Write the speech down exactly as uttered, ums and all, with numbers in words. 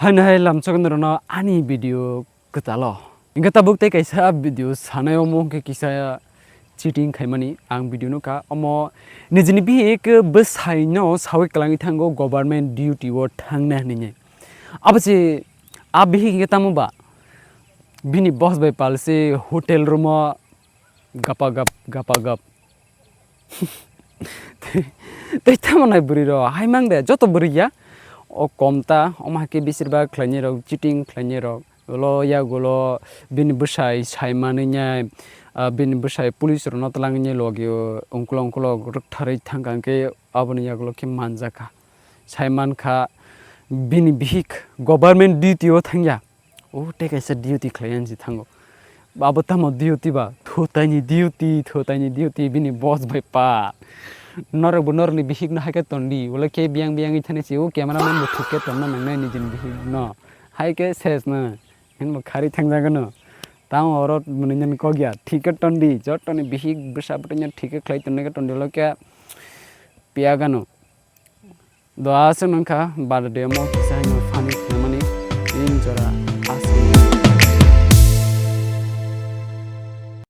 Haino hai lamchok norokno ani video kwtalo. Hingke tabuk tei kaisa video sanai omo hingke kisa cheating khaimani ang video nukha. Omo nijini bihik bwsaino sawi kwlangwi thango government duty o thangnai hinwi. Abo se a bihik hingke tamo ba bini boss bai palsi hotel room o gapa gap gapa gap. Tei tamo nai bwrwi rok hai mang de joto bwrwi ya. O kom ta omo hai khe besir bak khlainai rok cheating khlainai rok ulo yagulo bini bwsai sai manwi nai, ah, bini bwsai police rokno twlangwi nai logi o ungkulok ungkulok rwktharwi thangkha hwnkhe aboni yagulo khe manjakha sai mankha bini bihik government duty o thangya. O tei kaisa duty khlai ani si thango. Abo tamo duty ba? Thutaini duty, thutaini duty, bini boss bai pa. Norok bo norokni bihik no hai khe tondi. Ulo khe biyang biyang wi thani si o camera man bo thik khe tonna nangnai nijini bihik no. Hai khe ses no. Hin bo khari thangjago no. Tamo oro mwnwi nani kok ya. Thik khe tondi. Jotoni bihik bwsa bwtwi no thik khe khlai tonna khe tondi ulo khe piya gano. Do aswk nangkha bada de omo.